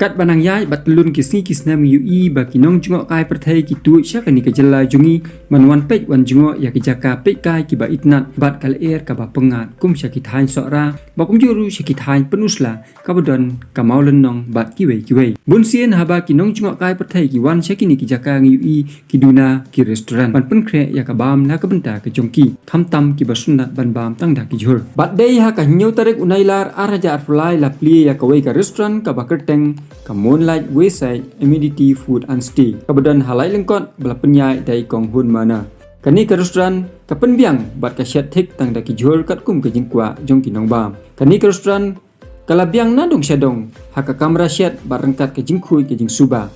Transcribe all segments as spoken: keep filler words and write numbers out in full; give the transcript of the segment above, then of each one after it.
Katba nang ïaid bad tyllun ki sngi ki snem ngi ïohi ba ki nongjngohkai pyrthei ki tuid sha kane ka jylla jong ngi ban wan peit wan jngoh ïa ki jaka peitkai kiba itynnat bad ka lyer kaba pyngngad, kum sha ki thaiñ Sohra bad kumjuh ruh sha ki thaiñ Pynursla kaba don ka Mawlynnong bad kiwei kiwei. Bunsien haba ki nongjngohkai pyrthei ki wan sha kine ki jaka ngi ïohi ki duna ki restaurant ban pynkhreh ïa ka bam na ka bynta ka jong ki, khamtam kiba sngewtynnat ban bam tang da ki jhur. Bad dei ha ka hynñiew tarik u Nailar ar hajar arphew lai la plie ïa kawei ka restaurant kaba kyrteng ka Moonlight Wayside Amenity Food and Stay, kaba don ha Laityngkot ba la pynïaid da i Kong Hun Mana. Kane ka restaurant ka pynbiang bad ka shet thik tang da ki jhur katkum ka jingkwah jong ki nongbam. Kane ka restaurant ka la biang nadong shadong ha ka kamra shet bad ryngkat ka jingkhuid ka jingsuba.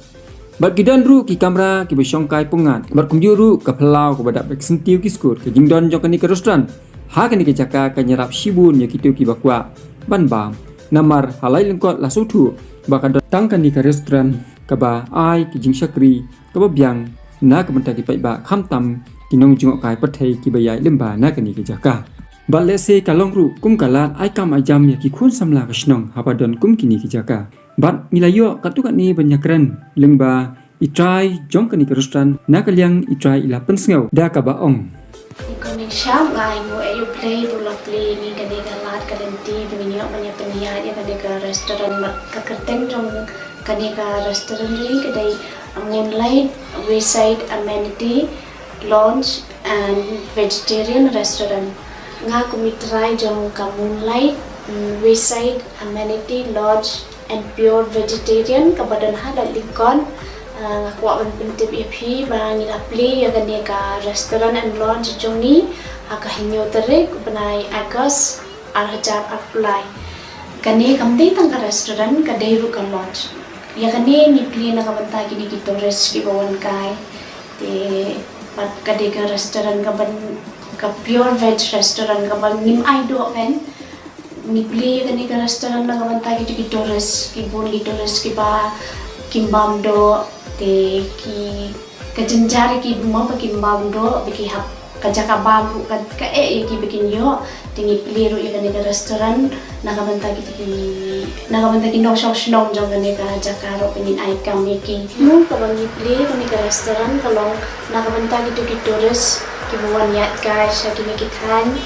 Bad ki don ruh ki kamra kiba shongkai pyngngad bad kumjuh ruh ka phyllaw kaba dap da ki syntiew ki skur. Ka jingdon jong kane ka restaurant ha kane ka jaka kan ïarap shibun ïa kito kiba kwah ban bam. Namar ha Laityngkot la sngewthuh ba ka don tang kane ka restaurant kaba ai ka jingshakri kaba biang na ka bynta ki paidbah, khamtam ki nongjngohkai pyrthei kiba ïaid lyngba na kane ka jaka. Bad lehse ka long ruh kum ka lad ai kam ai jam ïa ki khun samla ka shnong haba don kum kine ki jaka. Bad ngi la ïoh katto katne ban ïakren lyngba i trai jong kane ka restaurant na ka liang i trai i la pynsngew da kaba ong. Ïa kane sha nga ai nguh ïa U Blei ba u la plie ïa ngi kane ka lad ka lynti ba ngin ïoh ban ïa pynïaid ïa kane ka restaurant. Bad ka kyrteng jong kane ka restaurant jong ngi ka dei Moonlight Wayside Amenity Lounge and Vegetarian Restaurant. Nga kum i trai jong ka Moonlight, mm, Wayside Amenity Lounge and Pure Vegetarian kaba don ha Laityngkot. Ah, nga kwah ban pyntip ïa phi ba ngi la plie ïa kane ka restaurant and lounge jong ngi ha ka hynñiew tarik u bnai August ar hajar arphew lai. Kane kam dei tang ka restaurant, ka dei ruh ka lounge. Ïa kane ngi plie na ka bynta kine ki tourist kiba wan kai. Te pat ka dei ka restaurant kaban, ka pure veg restaurant kaba ngim ai doh kan. Ngi plie ïa kane ka restaurant na ka bynta kito ki tourist, ki bun ki tourist kiba kim bam doh, te ki, ka jynjar ïa ki mo ba kim bam doh, ba ki hap ka jaka bam ruh ka, ka eh ïa ki ba kin ïoh. Te ngi plie ruh ïa kane ka restaurant na ka bynta kito ki, na ka bynta ki nongshong shnong jong kane ka jaka ruh ba ngin ai kam ïa ki. Mo kaba ngi plie ïa kane ka restaurant ka long na ka bynta kito ki tourist kiba wan ïaid kai sha kine ki thaiñ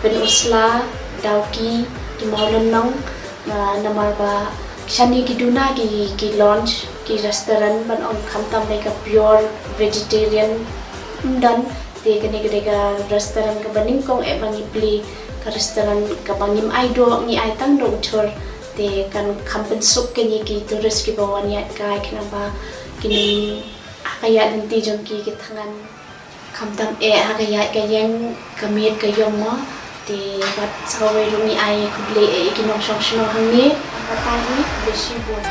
Pynursla, Dawki, ki Mawlynnong, ah, namar ba shane ki duna ki, ki lounge, ki restaurant ban ong khamtam ba ka pure vegetarian ym don. Te kane ka dei ka restaurant kaba nyngkong eh ba ngi plie, ka restaurant kaba ngim ai doh, ngi ai tang doh u jhur. Te kan kham pynsuk kine ki tourist kiba wan ïaid kai khnang ba kin ha ka ïaid lynti jong ki ki thngan. Khamtam eh ha ka ïaid ka ïeng, ka miet ka ïong mo. Te bad sa kawei ruh ngi ai khublei eh ïa ki nongshong shnong hangne. Batai hi, khublei shibun.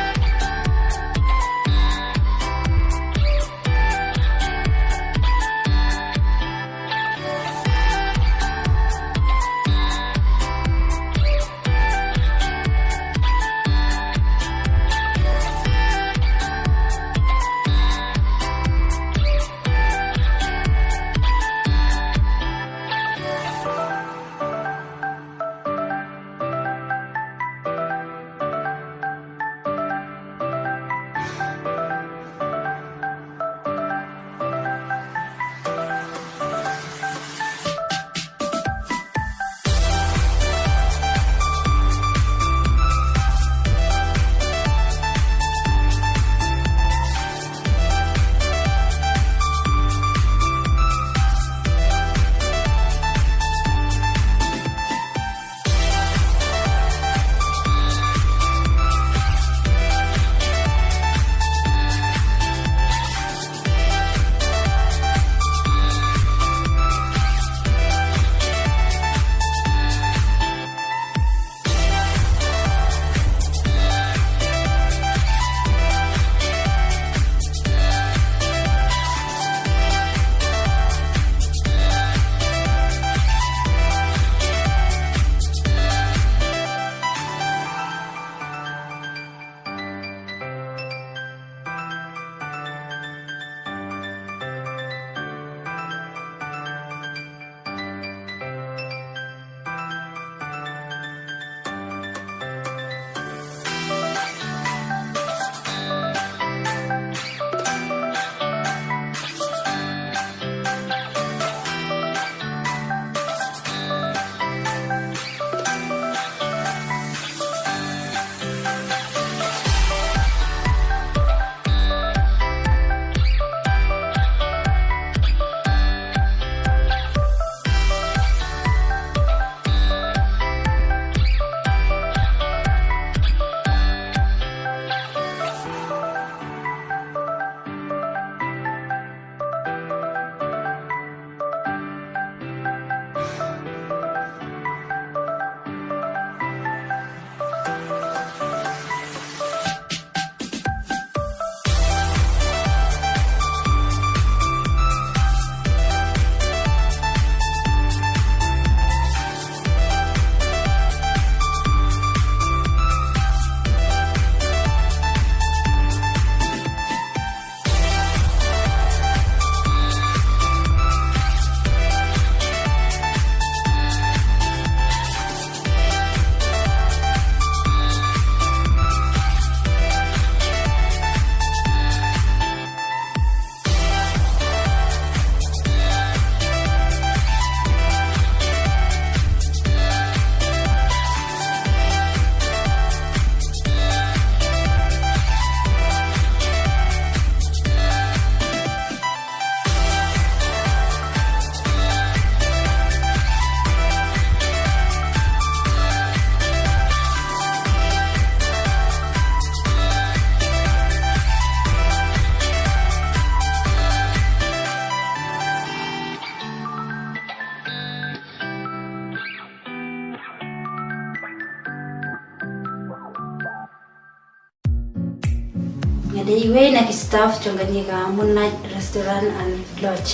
Iwei na ki staff jong kane ka Moonlight Restaurant and Lodge.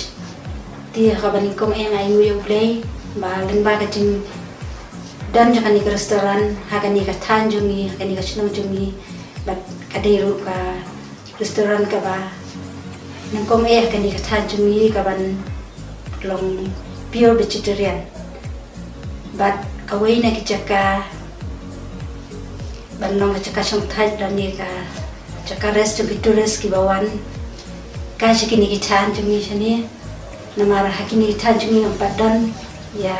Te ha kaba nyngkong eh nga ai nguh ïa U Blei ba lyngba ka jingdon jong kane ka restaurant ha kane ka thaiñ jong ngi, ha kane ka shnong jong ngi, bad ka dei ruh ka restaurant kaba nyngkong eh ha kane ka thaiñ jong ngi kaban long pure vegetarian. Bad kawei na ki jaka ban long ka jaka shongthait lane ka jaka rest jong ki tourist kiba wan kai sha kine ki thaiñ jong ngi shane. Namar ha kine ki thaiñ jong ngi ngam pat don ïa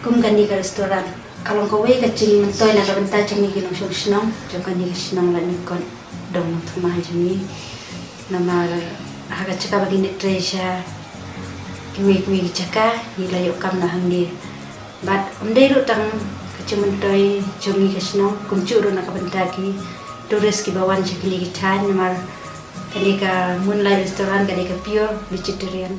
kum kane ka restaurant. Ka long kawei ka jingmyntoi na ka bynta jong ngi ki nongshong shnong jong kane ka shnong Laitumkot, dong Nongthymmai jong ngi. Namar ha ka jaka ba ngin ïatrei sha kiwei kiwei ki jaka ngi la ïoh kam na hangne. Bad ym dei ruh tang ka jingmyntoi jong ngi ka shnong, kumjuh ruh na ka bynta ki tourist kiba wan sha kine ki thaiñ, namar kane ka Moonlight Restaurant ka dei ka pure vegetarian.